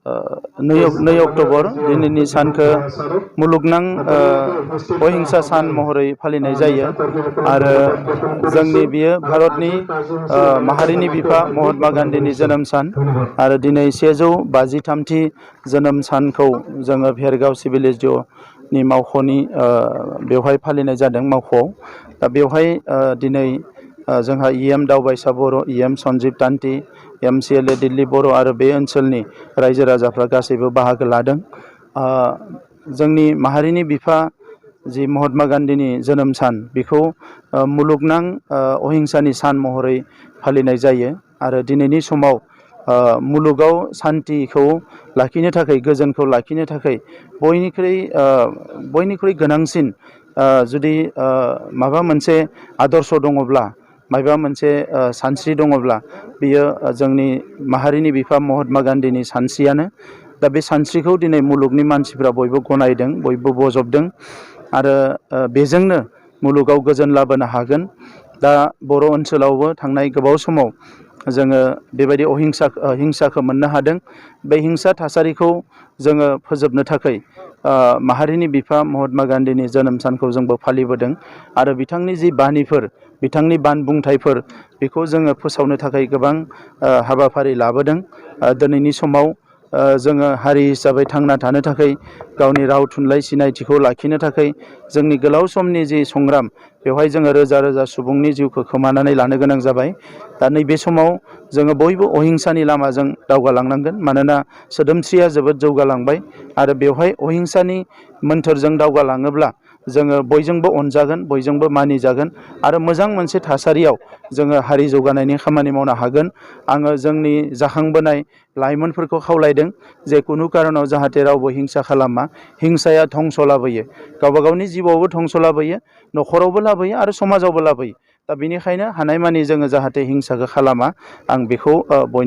2 October दिनैनि सानखौ मुलुगनां अहिंसा सान महरै फालिनाय जायो आरो जोंनि बियो भारतनि माहारिनि बिफा महात्मा गान्धीनि जोनोम सान आरो दिनै 153थि जोनोम सानखौ जोङो भेरगाव सिभिल एसडिअनि मावख'नि बेवहाय फालिनाय जादों मावख'आव। दा बेवहाय दिनै जोंहा इएम दावबायसा बर', इएम सन्जीब तान्ति, एमसिएलए दिल्ली बर' आरो बे ओनसोलनि रायजो राजाफ्रा गासैबो बाहागो लादों। जोंनि माहारिनि बिफा जि महात्मा गान्धीनि जोनोम सान बेखौ मुलुगनां अहिंसानि सान महरै फालिनाय जायो आरो दिनैनि समाव मुलुगाव सान्तिखौ लाखिनो थाखाय, गोजोनखौ लाखिनो थाखाय बयनिख्रुइ गोनांसिन जुदि माबा मोनसे आदर्श दङब्ला, माबा मोनसे सानस्रि दङब्ला बियो जोंनि माहारिनि बिफा महात्मा गान्धीनि सानस्रियानो। दा बे सानस्रिखौ दिनै मुलुगनि मानसिफ्रा बयबो गनायदों, बयबो बजबदों आरो बेजोंनो मुलुगाव गोजोन लाबोनो हागोन। दा बर' ओनसोलावबो थांनाय गोबाव समाव जोङो बेबायदि हिंसाखौ मोननो हादों। बे हिंसा थासारिखौ जोङो फोजोबनो थाखाय माहारिनि बिफा महात्मा गान्धीनि जोनोम सानखौ जोंबो फालिबोदों आरो बिथांनि जि बानिफोर, बिथांनि बानबुंथाइफोर बेखौ जोङो फोसावनो थाखाय गोबां हाबाफारि लाबोदों। दिनैनि समाव जोङो हारि हिसाबै थांना थानो थाखाय, गावनि राव थुनलाइ सिनायथिखौ लाखिनो थाखाय जोंनि गोलाव समनि जि संग्राम, बेवहाय जोङो रोजा रोजा सुबुंनि जिउखौ खोमानानै लानो गोनां जाबाय। दा नैबे समाव जोङो बयबो अहिंसानि लामाजों दावगालांनांगोन, मानोना सोदोमस्रिया जोबोद जौगालांबाय आरो बेवहाय अहिंसानि मोन्थोरजों दावगालाङोब्ला जोङो बयजोंबो अनजागोन, बयजोंबो मानिजागोन आरो मोजां मोनसे थासारियाव जोङो हारि जौगानायनि खामानि मावनो हागोन। आङो जोंनि जाखांबोनाय लाइमोनफोरखौ खावलायदों जे कुनु कारनाव जाहाथे रावबो हिंसा खालामा। हिंसाया धंस लाबोयो, गावबा गावनि जिउआवबो धंस लाबोयो, न'खरावबो लाबोयो आरो समाजावबो लाबोयो। दा बेनिखायनो हानायमानि जोङो जाहाथे हिंसाखौ खालामा, आं बेखौ